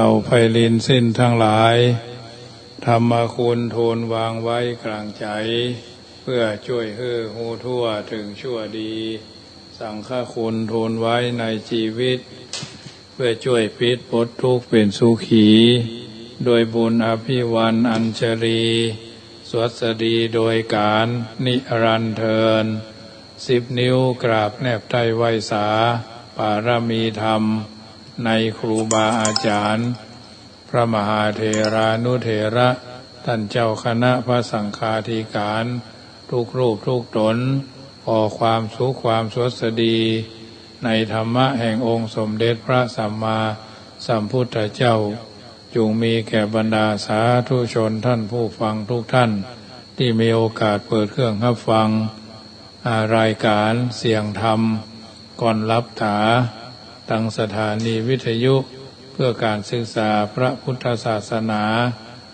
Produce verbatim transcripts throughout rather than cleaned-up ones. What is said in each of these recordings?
เราไพลินสิ้นตังหลาย ธรรมคุณทูลวางไว้กลางใจ๋ เปื้อจ้วยหื้อฮู้ทั่วเถิงชั่วดี สังฆคุณทูลไว้ในจีวิต เปื้อจ้วยปิดปลดทุกข์เป๋นสุขี โดยบุญอภิวาทอัญชลี สวัสดีโดยก๋าลนิรันดร์เทอญ สิบนิ้วกราบแนบใต้ไหว้สา ปารมีธรรม ในครูบาอาจารย์ พระมหาเถรานุเถระ ต้านเจ้าคณะพระสังฆาธิการ ทุกรูปทุกต๋น ขอความสุขความสวัสดี ในธรรมะแห่งองค์สมเด็จพระสัมมาสัมพุทธเจ้า จุ่งมีแก่บรรดาสาธุชนต้านผู้ฟังทุกต้าน ตี้มีโอกาสเปิดเครื่องฮับฟัง อ่า รายก๋านเสียงธรรมก่อนหลับต๋า ตังสถานีวิทยุเพื่อก๋านศึกษาพระพุทธศาสนา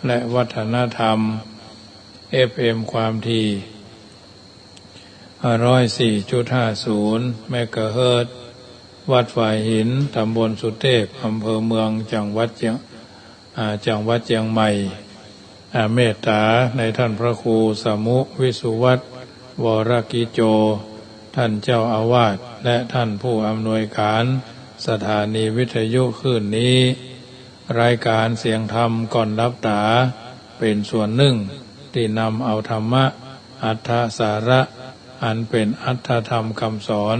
และวัฒนธรรม เอฟเอ็ม ความถี่ ห้าร้อยสี่จุดห้าศูนย์ เมกะเฮิรตซ์ วัดฝายหิน ต๋ำบลสุเตพ อำเภอเมือง จังหวัดเจียง อ่า จังหวัดเจียงใหม่ อ่า เมตต๋าในต้านพระครูสมุห์ วิสุวัฒน์ วรกิจโจ ต้านเจ้าอาวาส และต้านผู้อำนวยก๋านสถานีวิทยุคลื่นนี้ รายก๋านเสียงธรรมก่อนหลับต๋า เป๋นส่วนนึ่งตี้นำเอาธรรมะ อัตถสาระ อันเป๋นอัตถธรรมกำสอน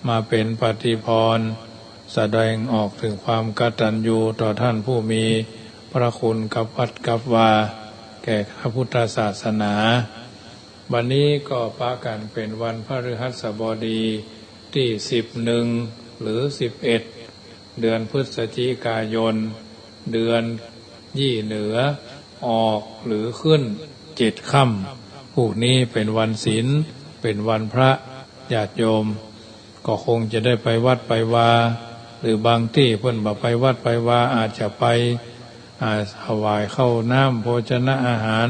มาเป๋นปฏิภรณ์ แสดงออกเถิงความกตัญญูต่อต้านผู้มีพระคุณกับวัดกับวา แก่พระพุทธศาสนา วันนี้ก็ปะกั๋นเป๋นวันพฤหัสบดีตี้สิบเอ็ด หรือสิบเอ็ด เดือนพฤศจิกายน เดือนยี่เหนือ ออกหรือขึ้นเจ็ดค่ำ พูกนี้เป๋นวันศีล เป๋นวันพระ ญาติโยม ก็คงจะได้ไปวัดไปวา หรือบางตี้เปิ้นบ่ไปวัดไปวา อาจจะไป อ่า ถวายข้าวน้ำโภชนะอาหาร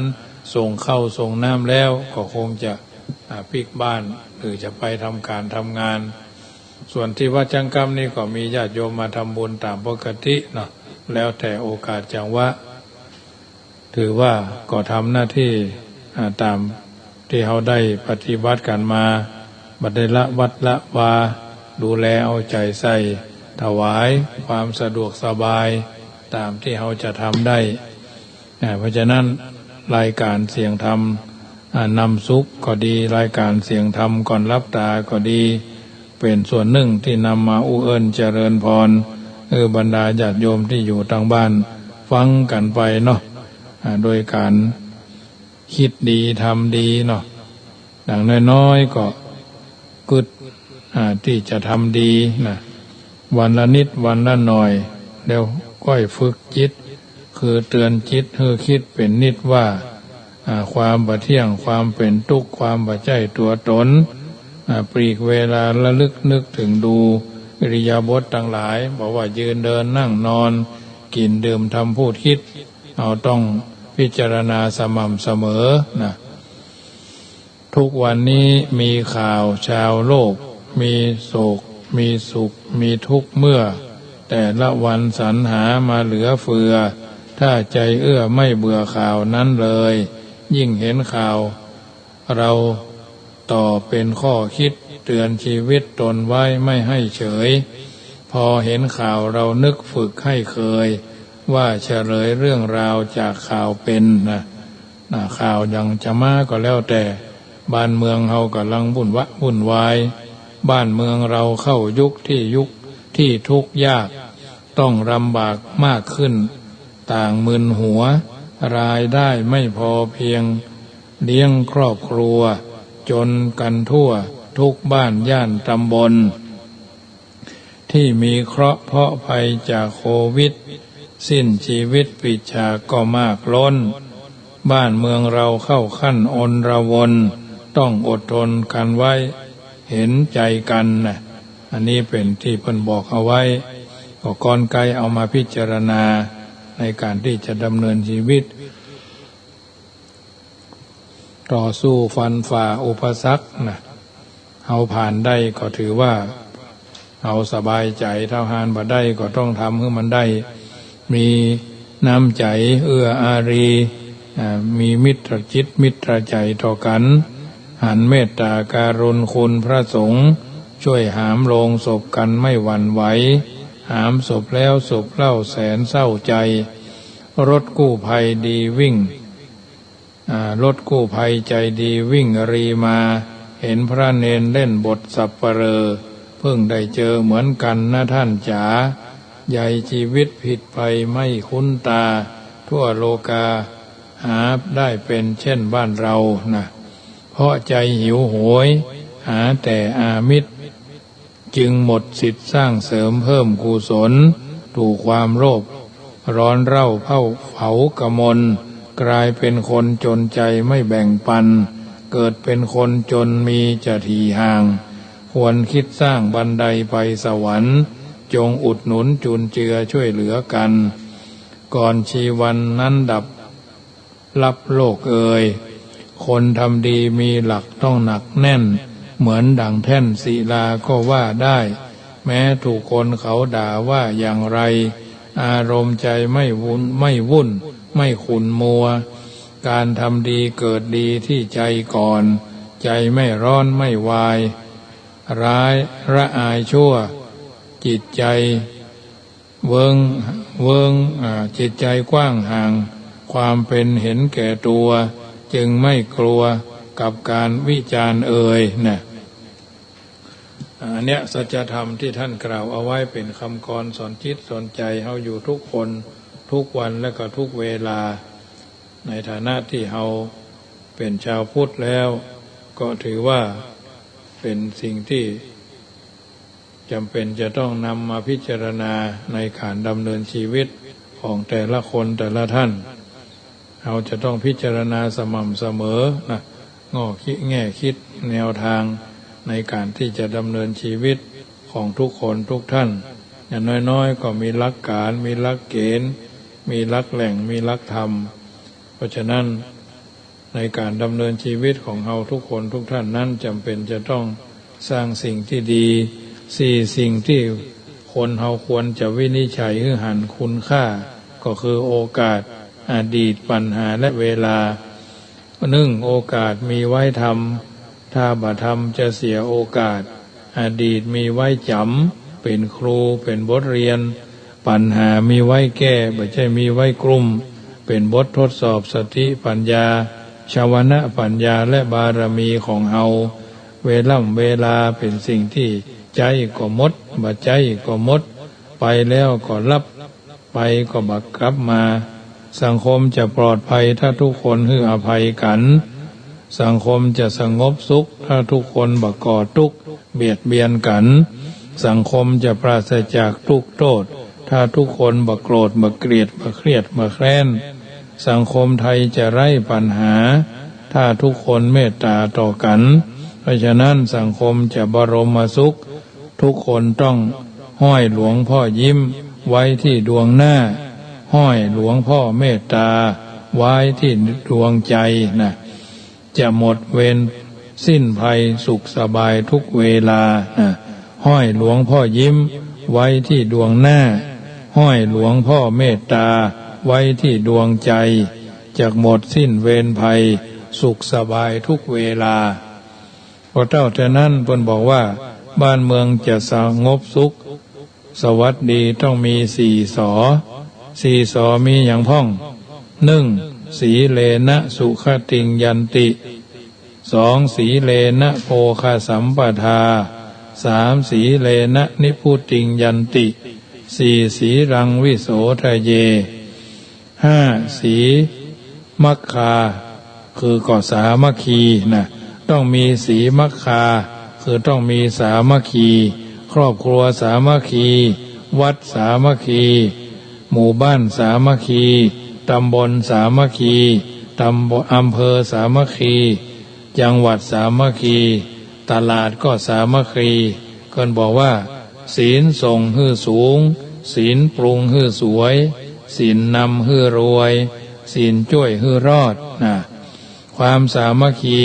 ส่งข้าวส่งน้ำแล้ว ก็คงจะ อ่า ปิ๊กบ้าน หรือจะไปทำก๋านทำงาน ส่วนตี้วัดจังกำนี่ก็มีญาติโยมมาทำบุญต๋ามปกติเนาะ แล้วแต่โอกาสจังหวะ ถือว่าก็ทำหน้าตี้ อ่า ต๋ามตี้เฮาได้ปฏิบัติกั๋นมา บ่ได้ละวัดละวา ดูแลเอาใจ๋ใส่ ถวายความสะดวกสบาย ต๋ามตี้เฮาจะทำได้ อ่า เพราะฉะนั้นรายก๋านเสียงธรรม อ่า นำสุขก็ดี รายก๋านเสียงธรรมก่อนหลับต๋าก็ดี เป๋นส่วนนึ่งตี้นำมาอู้เอิ้นเจริญพร หื้อบรรดาญาติโยมตี้อยู่ตางบ้านฟังกั๋นไปเนาะ อ่า โดยก๋านกึ๊ดดีทำดีเนาะ อย่างน้อยๆ ก็กึ๊ด อ่า ตี้จะทำดีนะ วันละนิดวันละหน่อย แล้วก้อยฝึกจิต คือเตือนจิตหื้อคิดเป๋นนิจว่า อ่า ความบ่เที่ยง ความเป๋นตุ๊กข์ ความบ่ใจ้ตั๋วต๋น อ่า ปลีกเวลาระลึกนึกเถิงดูอิริยาบถตังหลาย บ่ว่ายืนเดินนั่งนอน กิ๋นดื่มทำพูดคิด เฮาต้องพิจารณาสม่ำเสมอนะ ทุกวันนี้มีข่าวชาวโลก มีโศก มีสุข มีทุกข์เมื่อ แต่ละวันสรรหามาเหลือเฟือ ถ้าใจเอื้อไม่เบื่อข่าวนั้นเลย ยิ่งเห็นข่าว เราต่อเป๋นข้อคิดเตือนชีวิตตนไว้ไม่ให้เฉย พอเห็นข่าวเรานึกฝึกให้เคย ว่าเฉลยเรื่องราวจากข่าวเป๋นนะ นะ ข่าวหยังจะมาก็แล้วแต่ บ้านเมืองเฮาก่ำลังวุ่นวะ วุ่นวาย บ้านเมืองเราเข้ายุคที่ยุคที่ทุกข์ยาก ต้องลำบากมากขึ้น ต่างมึนหัว รายได้ไม่พอเพียง เลี้ยงครอบครัว จนกันทั่วทุกบ้านย่านตำบล ที่มีเคราะห์เพราะภัยจากโควิด สิ้นชีวิตปิดฉากก็มากล้น บ้านเมืองเราเข้าขั้นอลวน ต้องอดทนกันไว้ เห็นใจกันนะ อันนี้เป๋นตี้เปิ้นบอกเอาไว้ ก็กลไกเอามาพิจารณาในการที่จะดำเนินชีวิต ต่อสู้ฟันฝ่าอุปสรรคนะ เฮาผ่านได้ก็ถือว่าเฮาสบายใจ๋ ถ้าผ่านบ่ได้ก็ต้องทำหื้อมันได้ มีน้ำใจ๋เอื้ออารี อ่า มีมิตรจิตมิตรใจ๋ต่อกั๋น หันเมตต๋าการุณคุณพระสงฆ์ ช่วยหามโลงศพกั๋นไม่หวั่นไหว หามศพแล้วศพเล่าแสนเศร้าใจ๋ รถกู้ภัยดีวิ่ง อ่า รถกู้ภัยใจ๋ดีวิ่งรีมา เห็นพระเณรเล่นบทสัปเหร่อ เพิ่งได้เจอเหมือนกั๋นนะท่านจ๋า ใยจีวิตผิดไปไม่คุ้นตา ทั่วโลกาหาได้เป็นเช่นบ้านเรานะ เพราะใจ๋หิวโหย หาแต่อามิตร จึงหมดสิทธิ์สร้างเสริมเพิ่มกุศล ถูกความโลภร้อนเร่าเผา เผากมล กลายเป็นคนจนใจ๋ไม่แบ่งปัน เกิดเป็นคนจนมีจะถี่ห่าง ควรคิดสร้างบันไดไปสวรรค์ จงอุดหนุนจุนเจือช่วยเหลือกั๋น ก่อนชีวันนั้นดับ ลับโลกเอย คนทำดีมีหลักต้องหนักแน่น เหมือนดั่งแท่นศิลาก็ว่าได้ แม้ถูกคนเขาด่าว่าอย่างไร อารมณ์ใจ๋ไม่วุ่น ไม่วุ่น ไม่ขุ่นมัว การทำดีเกิดดีที่ใจ๋ก่อน ใจ๋ไม่ร้อนไม่วาย ร้ายระอายชั่ว จิตใจ๋ เวิ้ง เวิ้ง อ่า จิตใจ๋กว้างห่าง ความเป็นเห็นแก่ตัว จึงไม่กลัวกับการวิจารณ์เอยนะ อ่า อันเนี้ยสัจธรรมตี้ท่านกล่าวเอาไว้เป๋นกำกรสอนจิตสอนใจ๋เฮาอยู่ทุกคน ทุกวันและก็ทุกเวลา ในฐานะตี้เฮาเป๋นจาวพุทธแล้ว ก็ถือว่าเป๋นสิ่งตี้ จ๋ำเป๋นจะต้องนำมาพิจารณาในก๋านดำเนินจีวิตของแต่ละคนแต่ละท่าน เฮาจะต้องพิจารณาสม่ำเสมอนะ แง่คิด แง่คิดแนวตางในก๋านตี้จะดำเนินจีวิตของทุกคนทุกท่าน อย่างน้อยๆ ก็มีหลักก๋าน มีหลักเก๋ณฑ์ มีหลักแหล่ง มีหลักธรรม เพราะฉะนั้น ในก๋านดำเนินจีวิตของเฮาทุกคนทุกท่านนั้นจ๋ำเป๋นจะต้องสร้างสิ่งตี้ดี สี่สิ่งตี้คนเฮาควรจะวินิจฉัยหื้อหันคุณค่า ก็คือโอกาส อดีต ปัญหา และเวลา นึ่ง โอกาสมีไว้ทำ ถ้าบ่ทำจะเสียโอกาส อดีตมีไว้จ๋ำ เป๋นครู เป๋นบทเรียน ปัญหามีไว้แก้ บ่ใจ้มีไว้กลุ้ม เป๋นบททดสอบสติปัญญา ชวนะปัญญา และบารมีของเฮา เวล่ำเวลาเป๋นสิ่งตี้ใจ๊ก็หมด บ่ใจ๊ก็หมด ไปแล้วก็ลับ ไปก็บ่กลับมา สังคมจะปลอดภัยถ้าทุกคนหื้ออภัยกั๋น สังคมจะสงบสุขถ้าทุกคนบ่ก่อตุ๊กข์เบียดเบียนกั๋น สังคมจะปราศจากทุกข์โทษถ้าทุกคนบ่โกรธบ่เกลียดบ่เครียดบ่แค้น สังคมไทยจะไร้ปัญหาถ้าทุกคนเมตต๋าต่อกั๋น เพราะฉะนั้นสังคมจะบรมสุข ทุกคนต้องห้อยหลวงพ่อยิ้มไว้ตี้ดวงหน้า ห้อยหลวงพ่อเมตต๋าไว้ตี้ดวงใจ๋นะ จะหมดเวรสิ้นภัยสุขสบายทุกเวลานะ ห้อยหลวงพ่อยิ้มไว้ตี้ดวงหน้า ห้อยหลวงพ่อเมตต๋าไว้ตี้ดวงใจ๋ จะหมดสิ้นเวรภัยสุขสบายทุกเวลา พอเต้าแต่นั้นเปิ้นบอกว่าบ้านเมืองจะสงบสุข สวัสดีต้องมีสี่สอ สี่สอมีหยังพ่อง นึ่ง สีเลนะสุขติงยันติ สอง สีเลนะโภคสัมปทา สาม สีเลนะนิพพุติงยันติ สี่ สีลังวิโสทะเย ห้า สีมัคคา คือก็สามัคคีนะ ต้องมีสีมัคคา คือต้องมีสามัคคี ครอบครัวสามัคคี วัดสามัคคี หมู่บ้านสามัคคี ตำบลสามัคคี ตำบล อำเภอสามัคคี จังหวัดสามัคคี ตลาดก็สามัคคี เปิ้นบอกว่า ศีลส่งหื้อสูง ศีลปรุงหื้อสวย ศีลนำหื้อรวย ศีลจ้วยหื้อรอดนะ ความสามัคคี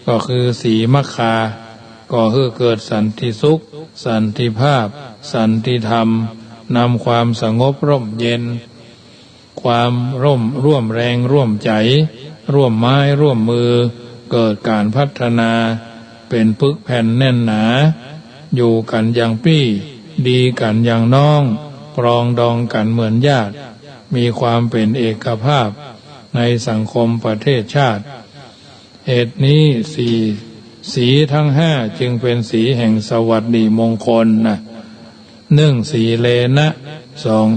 ก็คือสีมัคคา ก่อหื้อเกิดสันติสุข สันติภาพ สันติธรรม นำความสงบร่มเย็น ความร่วม ร่วมแรงร่วมใจ๋ ร่วมไม้ร่วมมือ เกิดก๋านพัฒนา เป๋นปึกแผ่นแน่นหนา อยู่กั๋นอย่างปี้ ดีกั๋นอย่างน้อง ปรองดองกั๋นเหมือนญาติ มีความเป๋นเอกภาพในสังคมประเทศชาติ เหตุนี้สี สีทั้งห้าจึงเป๋นสีแห่งสวัสดิมงคลนะ นึ่ง สีเลนะ สอง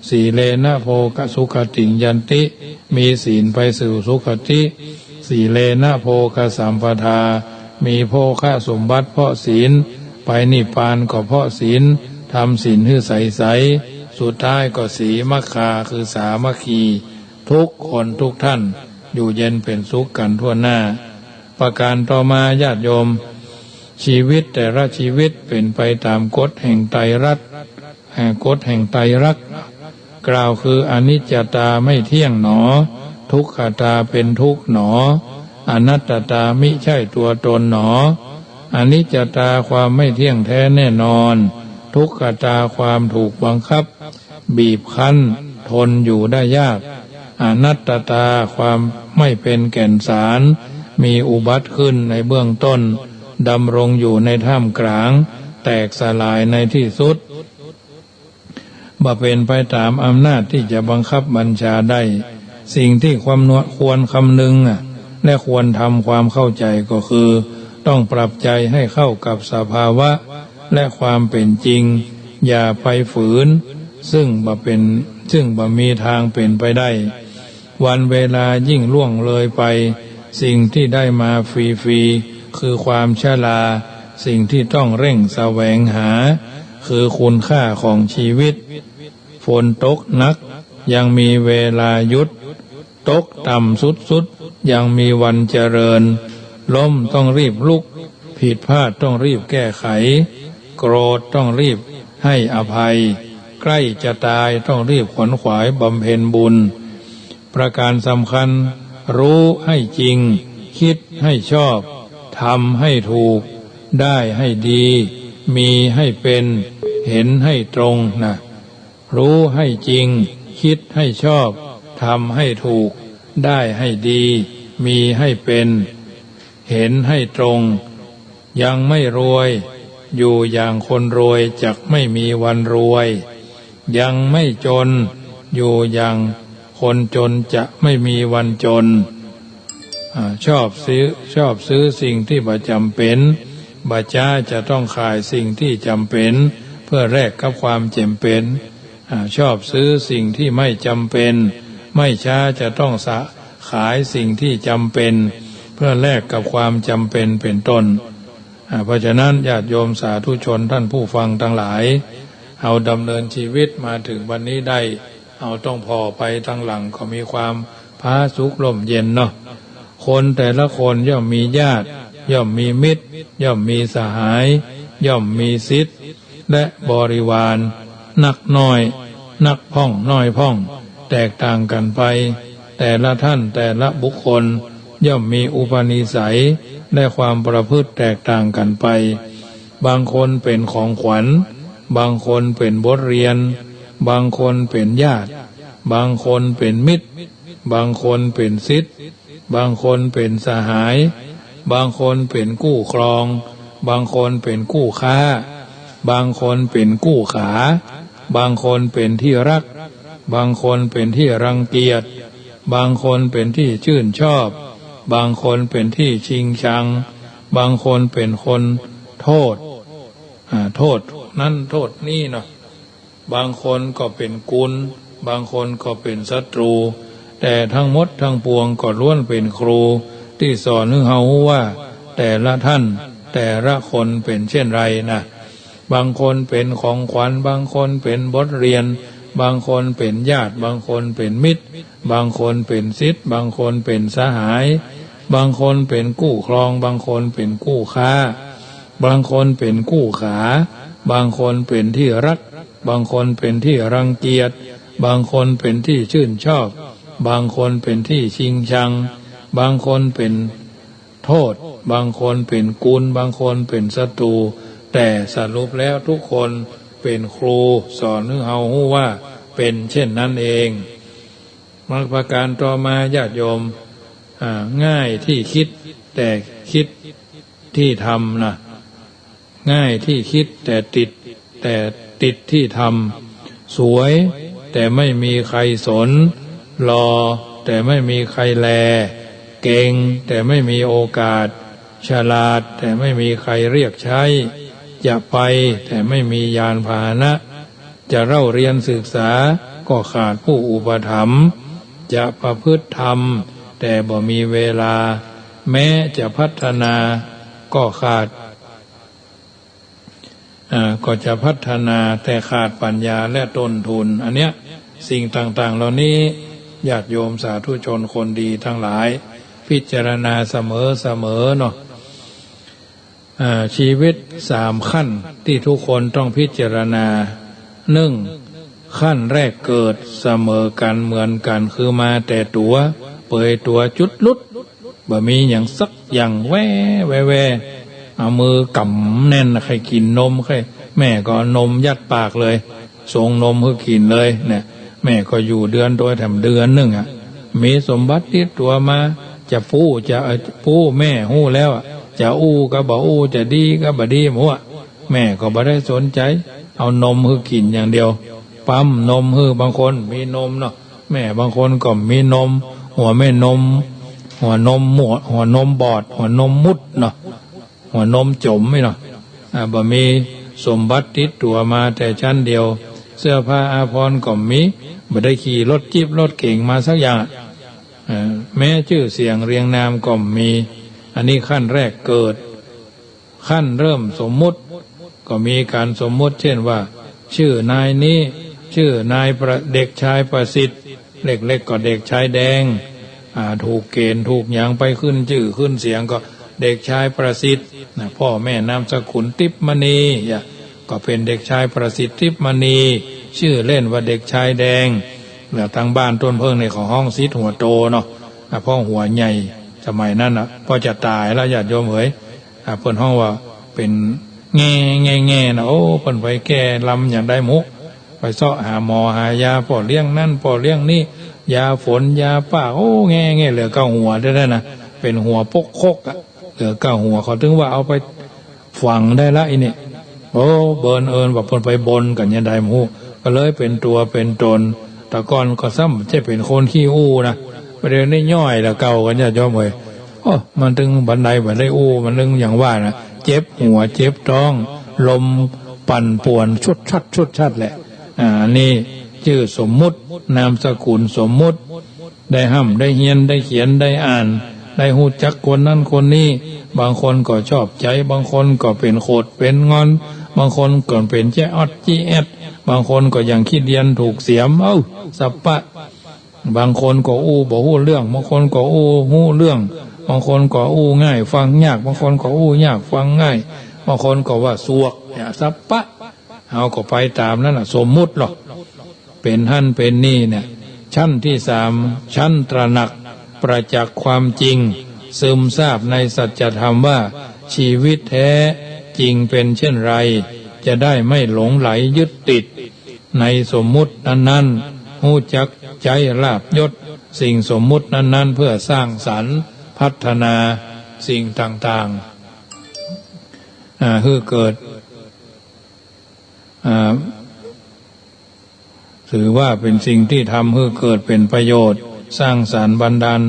สีเลนะโภคสุขติงยันติ มีศีลไปสู่สุคติ สีเลนะโภคสัมปทา มีโภคสมบัติเพราะศีล ไปนิพพานก็เพราะศีล ทำศีลหื้อใสๆ สุดท้ายก็สีมัคคา คือสามัคคี ทุกคนทุกท่าน อยู่เย็นเป๋นสุขกั๋นทั่วหน้า ประการต่อมาญาติโยม ชีวิตแต่ละชีวิตเป๋นไปต๋ามกฎแห่งไตรลักษณ์ แห่งกฎแห่งไตรลักษณ์ กล่าวคืออนิจจตาไม่เที่ยงหนอ ทุกขตาเป๋นทุกข์หนอ อนัตตามิใช่ตัวตนหนอ อนิจจตาความไม่เที่ยงแท้แน่นอน ทุกขตาความถูกบังคับ บีบคั้น ทนอยู่ได้ยาก อนัตตาความไม่เป็นแก่นสาร มีอุบัติขึ้นในเบื้องต้น ดำรงอยู่ในท่ามกลาง แตกสลายในที่สุด บ่เป๋นไปต๋ามอำนาจตี้จะบังคับบัญชาได้ สิ่งตี้ควร ควรคำนึงอะ และควรทำความเข้าใจ๋ก็คือ ต้องปรับใจ๋ให้เข้ากับสภาวะ และความเป๋นจริง อย่าไปฝืน ซึ่งบ่เป๋น ซึ่งบ่มีตางเป๋นไปได้ วันเวลายิ่งล่วงเลยไป สิ่งตี้ได้มาฟรีๆ คือความชรา สิ่งตี้ต้องเร่งแสวงหา คือคุณค่าของชีวิต ฝนตกหนัก ยังมีเวลาหยุด ตกต่ำสุดๆ ยังมีวันเจริญ ล้มต้องรีบลุก ผิดพลาดต้องรีบแก้ไข โกรธต้องรีบให้อภัย ใกล้จะต๋ายต้องรีบขวนขวายบำเพ็ญบุญ ประการสำคัญ รู้ให้จริง คิดให้ชอบ ทำให้ถูก ได้ให้ดี มีให้เป๋น เห็นให้ตรงนะ รู้ให้จริง คิดให้ชอบ ทำให้ถูก ได้ให้ดี มีให้เป๋น เห็นให้ตรง ยังไม่รวย อยู่อย่างคนรวยจักไม่มีวันรวย ยังไม่จน อยู่อย่างคนจนจะไม่มีวันจน อ่า ชอบซื้อ ชอบซื้อสิ่งตี้บ่จ๋ำเป๋น บ่จ๊าจะต้องขายสิ่งตี้จ๋ำเป๋น เพื่อแลกกับความจ๋ำเป๋น อ่า ชอบซื้อสิ่งตี้ไม่จ๋ำเป๋น ไม่จ๊าจะต้องสะ ขายสิ่งตี้จ๋ำเป๋น เพื่อแลกกับความจ๋ำเป๋น เป๋นต้น อ่า เพราะฉะนั้นญาติโยมสาธุชนท่านผู้ฟังตังหลาย เฮาดำเนินชีวิตมาเถิงวันนี้ได้ เฮาต้องผ่อไปตังหลังก็มีความผาสุกร่มเย็นเนาะ คนแต่ละคนย่อมมีญาติ ย่อมมีมิตร ย่อมมีสหาย ย่อมมีศิษย์ และบริวาร นักน้อย นักพ่องน้อยพ่อง แตกต่างกั๋นไป แต่ละท่านแต่ละบุคคล ย่อมมีอุปนิสัย และความประพฤติแตกต่างกั๋นไป บางคนเป๋นของขวัญ บางคนเป๋นบทเรียน บางคนเป๋นญาติ บางคนเป๋นมิตร บางคนเป๋นศิษย์ บางคนเป๋นสหาย บางคนเป๋นกู้ครอง บางคนเป๋นกู้ค้า บางคนเป๋นกู้ขา บางคนเป๋นตี้ฮัก บางคนเป๋นตี้ฮังเกียจ บางคนเป๋นตี้จื้นชอบ บางคนเป๋นตี้ชิงชัง บางคนเป๋นคนโต้ษ อ่า โต้ษนั้นโต้ษนี้เนาะ บางคนก็เป๋นกูล บางคนก็เป๋นศัตรู แต่ทั้งหมดทั้งปวงก็ล้วนเป๋นครู ตี้สอนหื้อเฮาฮู้ว่า แต่ละท่าน แต่ละคนเป๋นเจ้นไรนะ บางคนเป๋นของขวัญ บางคนเป๋นบทเรียน บางคนเป๋นญาติ บางคนเป๋นมิตร บางคนเป๋นศิษย์ บางคนเป๋นสหาย บางคนเป๋นกู้ครอง บางคนเป๋นกู้ค้า บางคนเป๋นกู้ขา บางคนเป๋นตี้ฮัก บางคนเป๋นตี้ฮังเกียจ บางคนเป๋นตี้จื้นชอบ บางคนเป๋นตี้ชิงชัง บางคนเป๋นโต้ษ บางคนเป๋นกูล บางคนเป๋นศัตรู แต่สรุปแล้วทุกคน เป๋นครูสอนหื้อเฮาฮู้ว่าเป๋นเช่นนั้นเอง ประก๋านต่อมาญาติโยม อ่า ง่ายตี้คิดแต่คิดตี้ทำนะ ง่ายตี้คิดแต่ติด แต่ติดตี้ทำ สวยแต่ไม่มีใครสน หล่อแต่ไม่มีใครแล เก่งแต่ไม่มีโอกาส ฉลาดแต่ไม่มีใครเรียกใช้ จะไปแต่ไม่มียานพาหนะ จะเล่าเรียนศึกษาก็ขาดผู้อุปถัมภ์ จะประพฤติธรรมแต่บ่มีเวลา แม้จะพัฒนาก็ขาด อ่า ก็จะพัฒนาแต่ขาดปัญญาและต้นทุน อันเนี้ย สิ่งต่างๆ เหล่านี้ ญาติโยมสาธุชนคนดีทั้งหลาย พิจารณาเสมอๆ เนาะ อ่า ชีวิตสามขั้นตี้ทุกคนต้องพิจารณา นึ่ง ขั้นแรกเกิดเสมอกั๋นเหมือนกั๋น คือมาแต่ตั๋วเปยตั๋วจุดลุด บ่มีหยังสักอย่าง แว่แว่แว่ เอามือกำแน่น ใค่กิ๋นนม ใค่ แม่ก็เอานมยัดปากเลย ส่งนมหื้อกิ๋นเลยเนี่ย แม่ก็อยู่เดือนโตแถมเดือนนึ่งอะ มีสมบัติติดตั๋วมา จะปู้ จะ เอ่อ ปู้แม่ฮู้แล้วอะ จะอู้ก็บ่อู้ จะดีก็บ่ดี บ่ฮู้อะ แม่ก็บ่ได้สนใจ๋ เอานมหื้อกิ๋นอย่างเดียว ปั๊มนมหื้อ บางคนมีนมเนาะ แม่บางคนก็มีนม หัวแม่นม หัวนมหมด หัวนมบอด หัวนมมุดเนาะ หัวนมจ๋มนี่เนาะ อ่า บ่มีสมบัติติดตั๋วมาแต่ชั้นเดียว เสื้อผ้าอาภรณ์ก็บ่มี บ่ได้ขี่รถจี๊ปรถเก๋งมาสักอย่าง เอ่อ แม้จื้อเสียงเรียงนามก็บ่มี อันนี้ขั้นแรกเกิด ขั้นเริ่มสมมุติ ก็มีก๋านสมมุติ เช่นว่า จื้อนายนี้ จื้อนายประ เด็กชายประสิทธิ์ เล็กๆ ก็เด็กชายแดง อ่า ถูกเก๋ณฑ์ถูกหยังไปขึ้นจื้อขึ้นเสียงก็เด็กชายประสิทธิ์นะ พ่อแม่นามสกุลติ๊บมณี อ่ะ ก็เป๋นเด็กชายประสิทธิ์ติ๊บมณี จื้อเล่นว่าเด็กชายแดง แล้วตางบ้านต้นเผิ้งนี่เขาฮ้องสิทธิ์หัวโตเนาะ อ่ะ เพราะหัวใหญ่ สมัยนั้นน่ะ เพราะจะต๋ายแล้วญาติโยมเหย อ่า เปิ้นฮ้องว่าเป๋นแง่ แง่ แง่นะ โอ้ เปิ้นไปแก้ลำอย่างใดบ่ฮู้ ไปเซาะหาหมอหายา ป้อเลี้ยงนั้นป้อเลี้ยงนี้ ยาฝนยาป้า โอ้ แง่ แง่ เหลือเก้าหัวได้ๆ นะ เป๋นหัวปกคกอะ เหลือเก้าหัว เขาตึงว่าเอาไปฝังได้ละอี้นี่ โอ้ บังเอิญว่าเปิ้นไปบนกั๋นอย่างใดบ่ฮู้ ก็เลยเป๋นตั๋วเป๋นต๋น แต่ก่อนก็ซ้ำจะเป๋นคนขี้อู้นะ บ่าเดี่ยวนี้ย่อยละเก่ากั๋นญาติโยมเหย โอ้ มันตึงบันไดบ่ได้อู้ มันตึงอย่างว่านะ เจ็บหัวเจ็บต๊อง ลมปั่นป่วนชุดชัดชุดชัดแหละ อ่า อันนี้จื้อสมมุติ นามสกุลสมมุติ ได้ฮ่ำได้เฮียน ได้เขียน ได้อ่าน ได้ฮู้จักคนนั้นคนนี้ บางคนก็ชอบใจ๋ บางคนก็เป๋นโขดเป๋นงอน บางคนก็เป๋นแจ๊ออดจี้แอด บางคนก็อย่างขี้เดียนถูกเสียม เอ้า สัปปะ บางคนก็อู้บ่ฮู้เรื่อง บางคนก็อู้ฮู้เรื่อง บางคนก็อู้ง่ายฟังยาก บางคนก็อู้ยากฟังง่าย บางคนก็ว่าสวก เนี่ย สัปปะ เฮาก็ไปต๋ามนั้นน่ะ สมมุติลอ เป๋นหั้นเป๋นนี่เนี่ย ชั้นตี้สาม ชั้นตระหนักประจักษ์ความจริง ซึมซาบในสัจธรรมว่า ชีวิตแท้จริงเป๋นเจ้นไร จะได้ไม่หลงใหลยึดติด ในสมมุตินั้นๆ ฮู้จักใจ๊ลาภยศสิ่งสมมุตินั้นๆ เพื่อสร้างสรรค์พัฒนาสิ่งต่างๆ อ่า หื้อเกิด อ่า ถือว่าเป๋นสิ่งตี้ทำหื้อเกิดเป๋นประโยชน์ สร้างสรรค์บันดาล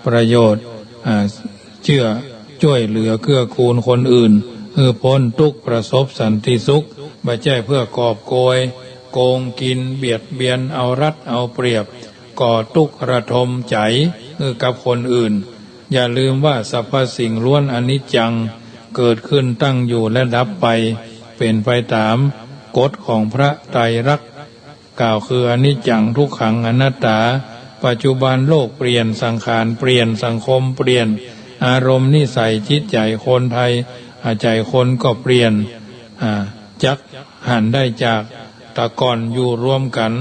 ประโยชน์ อ่า เจื้อจ้วยเหลือเกื้อกูลคนอื่น หื้อป๊นตุ๊กข์ประสบสันติสุข บ่ใจ้เพื่อกอบโกย โกงกิ๋น เบียดเบียน เอารัดเอาเปรียบ ก่อตุ๊กข์ระทมใจ๋หื้อกับคนอื่น อย่าลืมว่าสรรพสิ่งล้วนอนิจจัง เกิดขึ้นตั้งอยู่และดับไป เป๋นไปต๋ามกฎของพระไตรลักษณ์ กล่าวคืออนิจจัง ทุกขัง อนัตตา ปัจจุบันโลกเปลี่ยน สังขารเปลี่ยน สังคมเปลี่ยน อารมณ์นิสัยจิตใจ๋คนไทย อ่า ใจ๋คนก็เปลี่ยน อ่า จักหันได้จากแต่ก่อนอยู่ร่วมกั๋น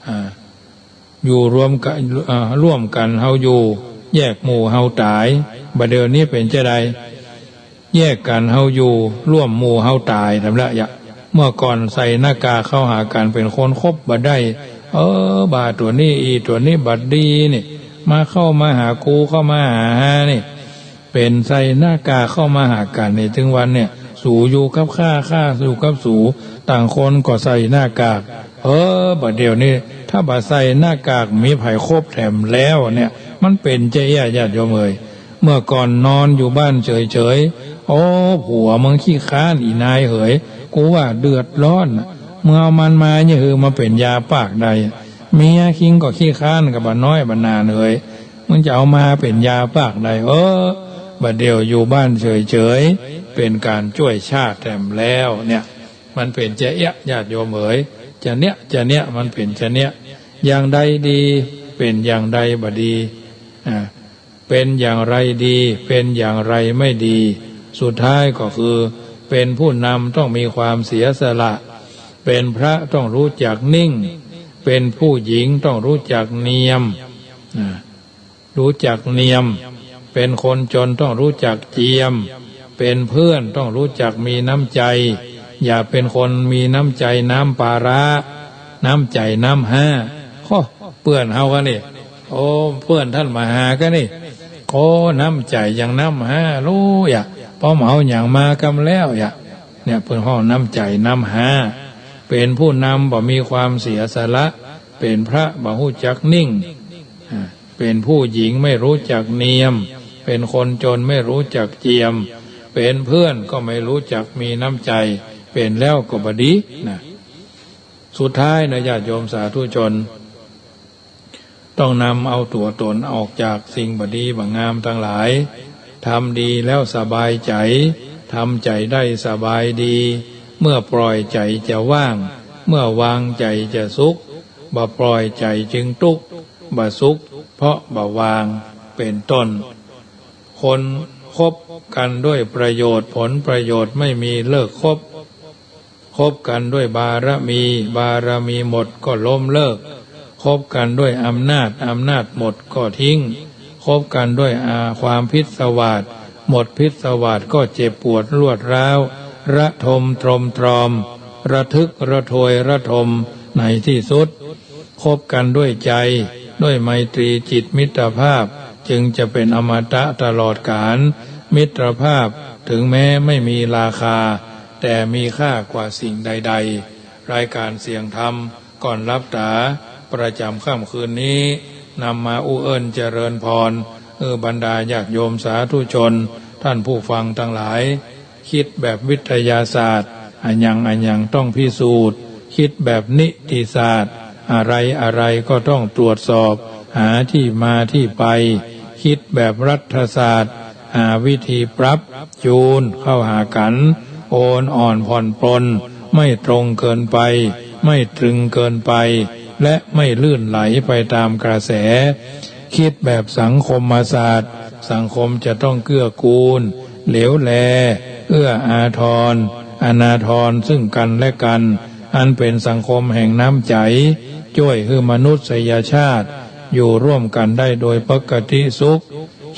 อ่า อยู่ร่วมกั๋น อ่า ร่วมกั๋นเฮาอยู่ แยกหมู่เฮาต๋าย บ่าเดี่ยวนี้เป๋นจาใด แยกกั๋นเฮาอยู่ ร่วมหมู่เฮาต๋าย ทำละยะ เมื่อก่อนใส่หน้ากากเข้าหากั๋น เป๋นคนคบบ่ได้ เออ บ่าตั๋วนี้ อี่ตั๋วนี้บ่ดีนี่ มาเข้ามาหากู เข้ามาหาฮานี่ เป๋นใส่หน้ากากเข้ามาหากั๋นนี่ เถิงวันเนี่ย สูอยู่กับข้า ข้าอยู่กับสู ต่างคนก็ใส่หน้ากาก เออ บ่าเดี่ยวนี้ ถ้าบ่าใส่หน้ากาก มีใผคบแถมแล้วเนี่ย มันเป๋นจาอี้ ญาติโยมเอ๋ย เมื่อก่อนนอนอยู่บ้านเฉยๆ โอ้ ผัวมึงขี้คร้าน อี่นายเหย กูว่าเดือดร้อนน่ะ มึงเอามันมาเนี่ย หื้อมาเป๋นยาปากใด เมียคิงก็ขี้คร้าน ก็บ่าน้อยบ่านานเหย มึงจะเอามาเป๋นยาปากใด เออ บ่าเดี่ยวอยู่บ้านเฉยๆ เป๋นก๋านจ้วยชาติแถมแล้วเนี่ย มันเป๋นจาอี้ ญาติโยมเอ๋ย จาเนี้ย จาเนี้ย มันเป๋นจาเนี้ย อย่างใดดี เป๋นอย่างใดบ่ดี อ่า เป๋นอย่างไรดี เป๋นอย่างไรไม่ดี สุดท้ายก็คือ เป๋นผู้นำต้องมีความเสียสละ เป๋นพระต้องรู้จักนิ่ง เป๋นผู้หญิงต้องรู้จักเนียม อ่า รู้จักเนียม เป๋นคนจนต้องรู้จักเจียม เป๋นเพื่อนต้องรู้จักมีน้ำใจ๋ อย่าเป๋นคนมีน้ำใจ๋น้ำปาร้า น้ำใจ๋น้ำฮ้า โอ้ เปื้อนเฮากั๋นนี่ โอ้ เปื้อนต้านมหากั๋นนี่ โอ้ น้ำใจ๋อย่างน้ำฮ้า ฮู้ยะ ปอมเอาหยังมากำแล้วยะ เนี่ย เปิ้นฮ้องน้ำใจ๋น้ำฮ้า เป๋นผู้นำบ่มีความเสียสละ เป๋นพระบ่ฮู้จักนิ่ง อ่า เป๋นผู้หญิงไม่รู้จักเนียม เป๋นคนจนไม่รู้จักเจียม เป๋นเพื่อนก็ไม่รู้จักมีน้ำใจ๋ เป๋นแล้วก็บ่ดีนะ สุดท้ายนะ ญาติโยมสาธุชน ต้องนำเอาตั๋วตนออกจากสิ่งบ่ดีบ่งามตังหลาย ทำดีแล้วสบายใจ๋ ทำใจ๋ได้สบายดี เมื่อปล่อยใจ๋จะว่าง เมื่อวางใจ๋จะสุข บ่ปล่อยใจ๋จึงตุ๊กข์ บ่สุขเพราะบ่วาง เป๋นต้น คนคบกั๋นด้วยประโยชน์ ผลประโยชน์ไม่มี เลิกคบ คบกั๋นด้วยบารมี บารมีหมดก็ล้มเลิก คบกั๋นด้วยอำนาจ อำนาจหมดก็ทิ้ง คบกั๋นด้วยอา ความพิศวาส หมดพิศวาสก็เจ็บปวดรวดร้าว ระทมตรมตรอม ระทึกระทวยระทม ในที่สุด คบกั๋นด้วยใจ๋ ด้วยไมตรีจิตมิตรภาพ จึงจะเป๋นอมตะตลอดกาล มิตรภาพถึงแม้ไม่มีราคา แต่มีค่ากว่าสิ่งใดๆ รายการเสียงธรรมก่อนหลับต๋า ประจ๋ำค่ำคืนนี้ นำมาอู้เอิ้นเจริญพร เออ บรรดาญาติโยมสาธุชน ท่านผู้ฟังตังหลาย กึ๊ดแบบวิทยาศาสตร์ อะหยังอะหยังต้องพิสูจน์ กึ๊ดแบบนิติศาสตร์ อะไรอะไรก็ต้องตรวจสอบ หาตี้มาตี้ไป กึ๊ดแบบรัฐศาสตร์ หาวิธีปรับจูนเข้าหากั๋น โอนอ่อนผ่อนปลน ไม่ตรงเกินไป ไม่ตรึงเกินไป และไม่ลื่นไหลไปตามกระแส กึ๊ดแบบสังคมศาสตร์ สังคมจะต้องเกื้อกูล เหลียวแล เอื้ออาทร อนาทรซึ่งกั๋นและกั๋น อันเป๋นสังคมแห่งน้ำใจ๋ จ้วยหื้อมนุษยชาติ อยู่ร่วมกั๋นได้โดยปกติสุข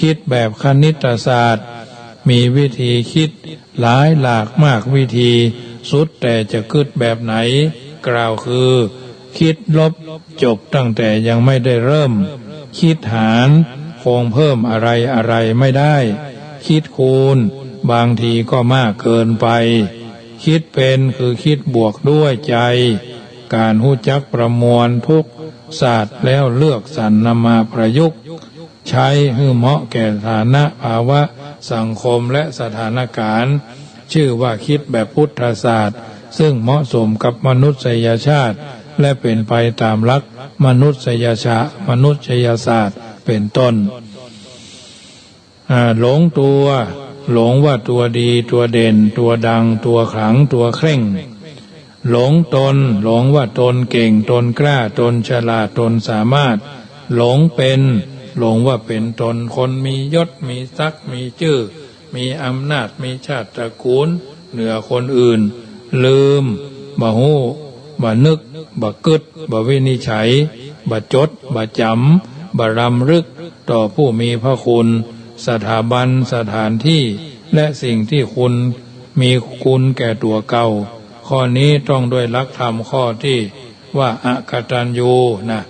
กึ๊ดแบบคณิตศาสตร์ มีวิธีกึ๊ดหลายหลากมากวิธี สุดแต่จะกึ๊ดแบบไหน กล่าวคือ กึ๊ดลบจบตั้งแต่ยังไม่ได้เริ่ม กึ๊ดหารคงเพิ่มอะไรอะไรไม่ได้ กึ๊ดคูณบางทีก็มากเกินไป กึ๊ดเป๋นคือกึ๊ดบวกด้วยใจ๋ ก๋านฮู้จักประมวลทุกศาสตร์แล้วเลือกสรรนำมาประยุกต์ ใจ๊หื้อเหมาะแก่สถานะภาวะสังคมและสถานการณ์ จื้อว่ากึ๊ดแบบพุทธศาสตร์ ซึ่งเหมาะสมกับมนุษยชาติ และเป๋นไปต๋ามหลักมนุษยชา มนุษยศาสตร์ เป๋นต้น อ่า หลงตั๋ว หลงว่าตั๋วดี ตั๋วเด่น ตั๋วดัง ตั๋วขลัง ตั๋วเคร่ง หลงตน หลงว่าตนเก่ง ตนกล้า ตนฉลาด ตนสามารถ หลงเป๋น หลงว่าเป๋นตนคนมียศ มีศักดิ์ มีจื้อ มีอำนาจ มีชาติตระกูลเหนือคนอื่น ลืม บ่ฮู้ บ่นึก บ่กึ๊ด บ่วินิจฉัย บ่จด บ่จ๋ำ บ่รำลึกต่อผู้มีพระคุณ สถาบัน สถานตี้ และสิ่งตี้คุณ มีคุณแก่ตั๋วเก่า ข ข้อนี้ต้องด้วยหลักธรรมข้อตี้ว่าอกตัญญูนะ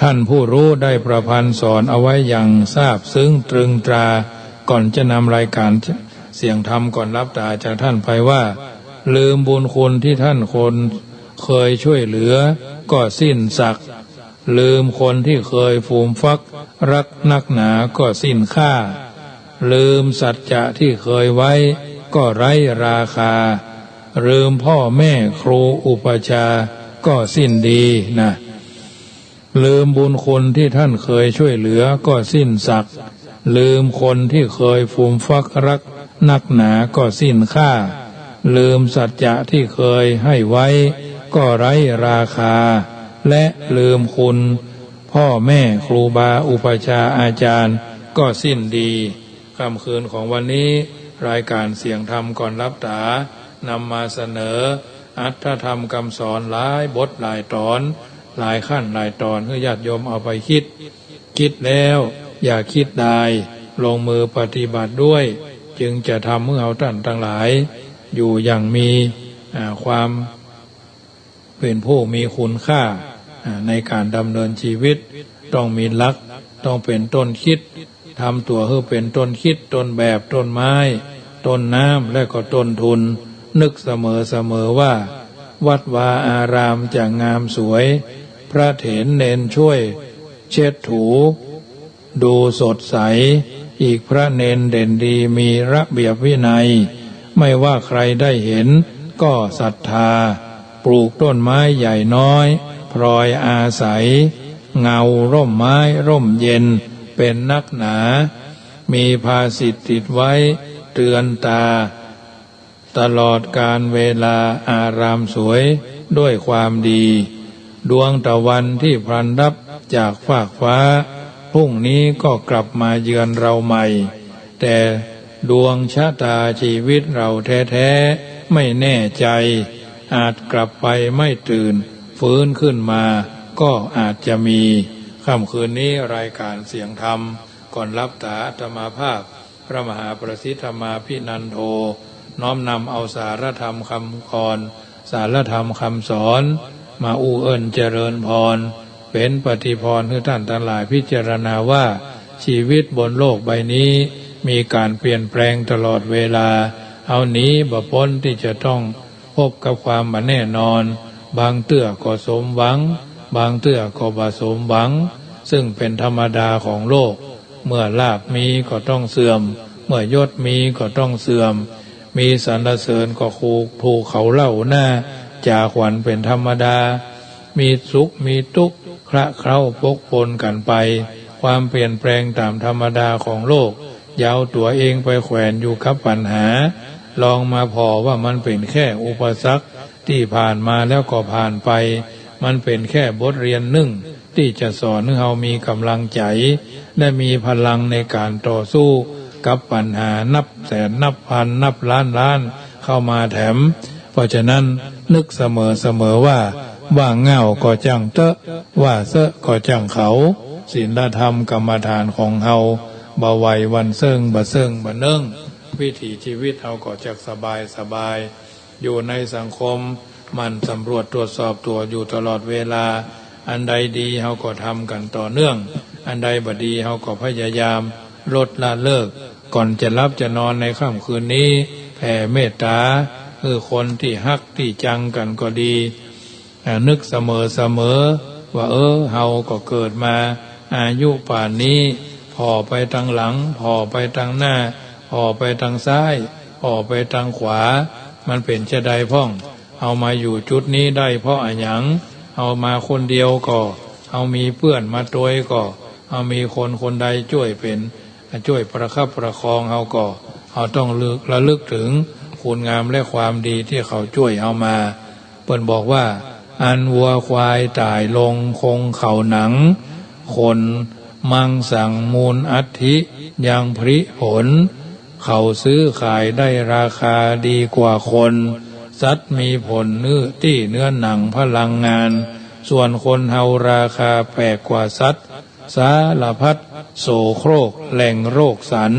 ท่านผู้รู้ได้ประพันธ์สอนเอาไว้อย่างซาบซึ้งตรึงตรา ก่อนจะนำรายการเสียงธรรมก่อนหลับต๋าจากท่านไปว่า ลืมบุญคุณที่ท่านคนเคยช่วยเหลือก็สิ้นศักดิ์ ลืมคนที่เคยฟูมฟักรักนักหนาก็สิ้นค่า ลืมสัจจะที่เคยไว้ก็ไร้ราคา ลืมพ่อแม่ครูอุปัชฌาย์ก็สิ้นดีนะ ลืมบุญคุณที่ท่านเคยช่วยเหลือก็สิ้นศักดิ์ ลืมคนที่เคยฟูมฟักรักนักหนาก็สิ้นค่า ลืมสัจจะที่เคยให้ไว้ก็ไร้ราคา และลืมคุณพ่อแม่ครูบาอุปัชฌาย์อาจารย์ก็สิ้นดี ค่ำคืนของวันนี้ รายการเสียงธรรมก่อนหลับต๋านำมาเสนออรรถธรรมคำสอนหลายบทหลายตอน หลายขั้นหลายตอน หื้อญาติโยมเอาไปคิด คิดแล้วอย่าคิดดาย ลงมือปฏิบัติด้วย จึงจะทำหื้อเฮาต้านตังหลาย อยู่อย่างมี อ่า ความ เป๋นผู้มีคุณค่า อ่า ในก๋านดำเนินชีวิต ต้องมีหลัก ต้องเป๋นต้นคิด ทำตั๋วหื้อเป๋นต้นคิด ต้นแบบ ต้นไม้ ต้นน้ำ และก็ต้นทุน นึกเสมอเสมอว่า วัดวาอารามจะงามสวย พระเถรเณรช่วยเช็ดถู ดูสดใส อีกพระเณรเด่นดีมีระเบียบวินัย ไม่ว่าใครได้เห็นก็ศรัทธา ปลูกต้นไม้ใหญ่น้อย พลอยอาศัย เงาร่มไม้ร่มเย็น เป๋นนักหนา มีภาษิตติดไว้เตือนตา ตลอดกาลเวลาอารามสวยด้วยความดี ดวงตะวันที่พลันลับจากฟากฟ้า พรุ่งนี้ก็กลับมาเยือนเราใหม่ แต่ดวงชะตาชีวิตเราแท้ๆ ไม่แน่ใจ อาจกลับไปไม่ตื่นฟื้นขึ้นมา ก็อาจจะมี ค่ำคืนนี้รายการเสียงธรรม ก่อนหลับต๋าอาตมาภาพ พระมหาประสิทธิ์ธรรมาภินันโท น้อมนำเอาสารธรรมคำกลอน สารธรรมคำสอน มาอู้เอิ้นเจริญพร เป๋นปฏิพรหื้อต้านตังหลายพิจารณาว่า ชีวิตบนโลกใบนี้ มีก๋านเปลี่ยนแปลงตลอดเวลา เฮาหนีบ่ป๊นตี้จะต้อง พบกับความบ่แน่นอน บางเตื้อก็สมหวัง บางเตื้อก็บ่สมหวัง ซึ่งเป๋นธรรมดาของโลก เมื่อลาภมีก็ต้องเสื่อม เมื่อยศมีก็ต้องเสื่อม มีสรรเสริญก็ถูกเขาเล่าหน้าจ๋าขวัญเป๋นธรรมดา มีสุขมีตุ๊กข์คละเคล้าปะปนกั๋นไป ความเปลี่ยนแปลงต๋ามธรรมดาของโลก อย่าเอาตั๋วเองไปแขวนอยู่กับปัญหา ลองมาผ่อว่ามันเป๋นแค่อุปสรรคตี้ผ่านมาแล้วก็ผ่านไป มันเป๋นแค่บทเรียนนึ่งตี้จะสอนหื้อเฮามีก๋ำลังใจ๋ และมีพลังในก๋านต่อสู้กับปัญหานับแสนนับพันนับล้านล้านเข้ามาแถม เพราะฉะนั้นนึกเสมอเสมอว่า ว่าง่าวก็จ้างเต๊อะ ว่าเซอะก็จ้างเขา ศีลธรรมกรรมฐานของเฮา บ่ไหววันเซิ่งบ่เซิ่งบ่เนิ่ง วิถีชีวิตเฮาก็จักสบายสบาย อยู่ในสังคม หมั่นสำรวจตรวจสอบตั๋วอยู่ตลอดเวลา อันใดดีเฮาก็ทำกั๋นต่อเนื่อง อันใดบ่ดีเฮาก็พยายามลดละเลิก ก่อนจะหลับจะนอนในค่ำคืนนี้ แผ่เมตต๋าหื้อคนตี้ฮักตี้จังกั๋นก็ดี อ่า นึกเสมอเสมอว่า เออ เฮาก็เกิดมาอายุป่านนี้ ผ่อไปตางหลัง ผ่อไปตางหน้า ผ่อไปตางซ้าย ผ่อไปตางขวา มันเป๋นจาใดพ่อง เฮามาอยู่จุดนี้ได้เพราะอะหยัง เฮามาคนเดียวก่อ เฮามีเปื้อนมาตวยก่อ เฮามีคนคนใดจ้วยเป๋น จ้วยประคับประคองเฮาก่อ เฮาต้องระลึก ระลึกเถิงคุณงามและความดีตี้เขาจ้วยเฮามา เปิ้นบอกว่า อันวัวควายต๋ายลงคงเขาหนัง ขนมังสังมูลอัฐิยังผลิผล เขาซื้อขายได้ราคาดีกว่าคน สัตว์มีผลเนื้อตี้เนื้อหนังพลังงาน ส่วนคนเฮาราคาแปลกกว่าสัตว์ สารพัดโสโครกแหล่งโรคสัน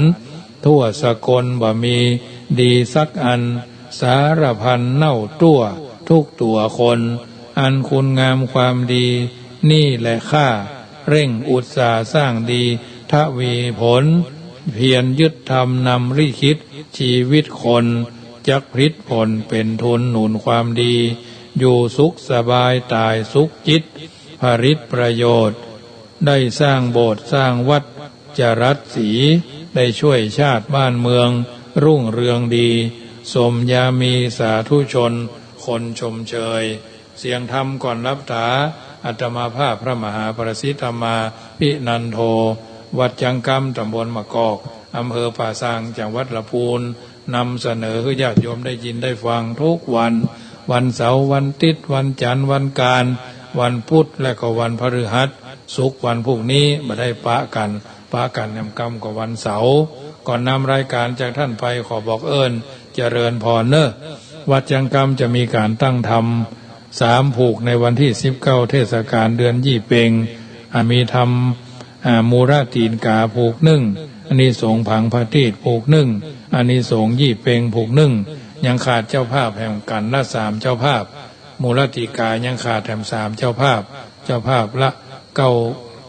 ทั่วสกลบ่มีดีสักอัน สารพันเน่าตั้วทุกตั๋วคน อันคุณงามความดีนี่แหละข้า เร่งอุตสาห์สร้างดีทวีผล เพียรยึดธรรมนำริขิตชีวิตคน จักผลิตผลเป๋นทุนหนุนความดี อยู่สุขสบายต๋ายสุขจิต ผลิตประโยชน์ ได้สร้างโบสถ์สร้างวัดจรัสสี ได้ช่วยชาติบ้านเมืองรุ่งเรืองดี สมยามีสาธุชนคนชมเชย เสียงธรรมก่อนหลับต๋า อาตมาภาพพระมหาปรสิทธธรรมาภินันโท วัดจังกำ ต๋ำบลมะกอก อำเภอป่าซาง จังหวัดละปูน นำเสนอหื้อญาติโยมได้ยินได้ฟังทุกวัน วันเสาร์ วันติ๊ด วันจันทร์ วันกาญ วันปุ๊ด และก็วันพฤหัส ศุกร์ วันพูกนี้บ่ได้ปะกั๋น ปะกั๋นแหมกำก็วันเสาร์ ก่อนนำรายก๋านจากต้านไปขอบอกเอิ้นเจริญพรเน่อ วัดจังกำจะมีก๋านตั้งธรรมสามผูกในวันตี้สิบเก้าเทศกาลเดือนยี่เป็ง อ่า มีธรรม อ่า มูลตีนกาผูกนึ่ง อานิสงส์ผังพระตีศผูกนึ่ง อานิสงส์ยี่เป็งผูกนึ่ง ยังขาดเจ้าภาพแหมกั๋นละสามเจ้าภาพ มูลตีกายังขาดแหมสามเจ้าภาพ เจ้าภาพละเก้า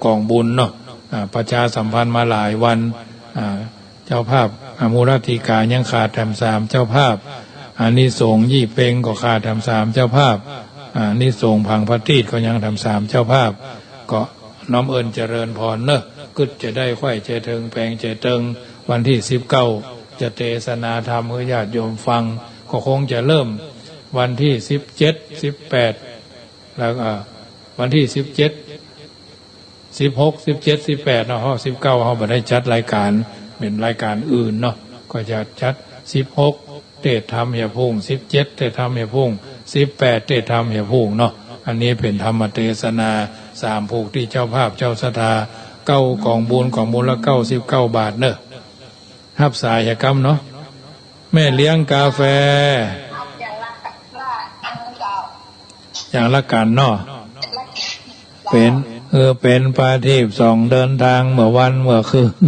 กองบุญเนาะ อ่า ประชาสัมพันธ์มาหลายวัน อ่า เจ้าภาพ อ่า มูลตีกายังขาดแหมสามเจ้าภาพ อานิสงส์ยี่เป็งก็ขาดแหมสามเจ้าภาพ อานิสงส์ผังพระตีศก็ยังแหมสามเจ้าภาพ ก็น้อมเอิ้นเจริญพรเน่อ กึ๊ดจะได้ไขว้ใจ๋เถิงแป๋งใจ๋เติง วันตี้สิบเก้าจะเตสนาธรรมหื้อญาติโยมฟัง ก็คงจะเริ่มวันตี้สิบเจ็ด สิบแปด แล้ว อ่า วันตี้สิบเจ็ด สิบหก สิบเจ็ด สิบแปดเนาะ เพราะสิบเก้าเฮาบ่ได้จัดรายก๋าน เป๋นรายก๋านอื่นเนาะ ก็จะจัดสิบหกเตสน์ธรรมเหียพุ่ง สิบเจ็ดเตสน์ธรรมเหียพุ่ง สิบแปดเตสน์ธรรมเหียพุ่งเนาะ อันนี้เป๋นธรรมเตสนาสามผูกตี้เจ้าภาพเจ้าศรัทธา เก้ากองบุญ กองบุญละเก้าสิบเก้าบาทเน่อ ฮับสายเหียกำเนาะ แม่เลี้ยงกาแฟ อย่างละกั๋นเนาะ เป๋น เออ เป๋นประทีปส่องเดินทางเมื่อวันเมื่อคืน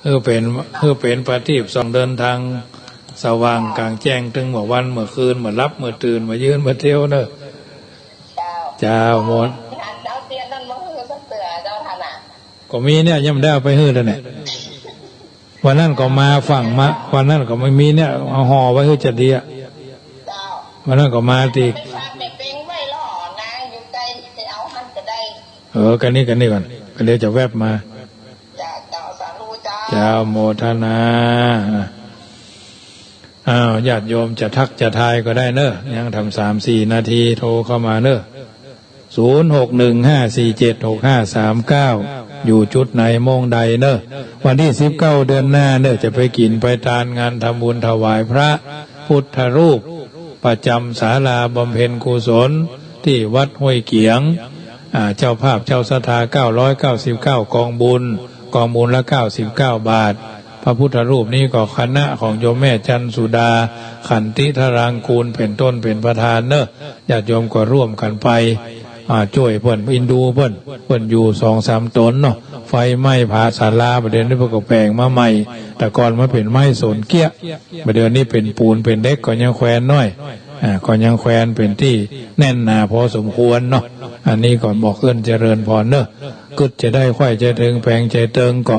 เออ เป๋น เออ เป๋นประทีปส่องเดินทาง สว่างก๋างแจ้งตึงเมื่อวันเมื่อคืน เมื่อหลับเมื่อตื่น เมื่อยืนเมื่อเตียวเน่อ เจ้า เจ้า โมท ก็มีเนี่ย ยังบ่ได้เอาไปหื้อเลยเนี่ย วันนั้นก็มาฝั่งมา วันนั้นก็มีเนี่ย เอาห่อไว้หื้อจะดีอะ วันนั้นก็มาตี้ เออ กั๋นนี้ กั๋นนี้ก่อน กั๋นเดี๋ยวจะแวบมา เจ้า โมทนา อ้าว ญาติโยมจะทักจะทายก็ได้เน่อ ยังทำสามสี่นาที โทรเข้ามาเน่อ ศูนย์หกหนึ่งห้าสี่เจ็ดหกห้าสามเก้า อยู่จุดไหนโมงใดเน่อ วันตี้สิบเก้าเดือนหน้าเน่อ จะไปกิ๋นไปตานงานทำบุญถวายพระพุทธรูป ประจำศาลาบำเพ็ญกุศลตี้วัดห้วยเกี๋ยง อ่า เจ้าภาพเจ้าศรัทธาเก้าร้อยเก้าสิบเก้ากองบุญ กองบุญละเก้าสิบเก้าบาท พระพุทธรูปนี้ก็คณะของโยมแม่จันทร์สุดา ขันติธารางกูล เป๋นต้นเป๋นประธานเน่อ ญาติโยมก็ร่วมกั๋นไป อ่า จ้วยเปิ้น เอ็นดูเปิ้น เปิ้นอยู่สองสามต๋นเนาะ ไฟไหม้ผาศาลา บ่าเดี่ยวนี้เปิ้นก็แป๋งมาใหม่ แต่ก่อนมันเป๋นไม้สนเกี้ย บ่าเดี่ยวนี้เป๋นปูนเป๋นเหล็ก ก็ยังแควนน้อย อ่า ก็ยังแควนเเป็นตี้แน่นหนาพอสมควรเนาะ อันนี้ก็บอกเอิ้นเจริญพรเนาะ กึ๊ดจะได้ไขว้ใจ๋เถิงแป๋งใจ๋เติงก็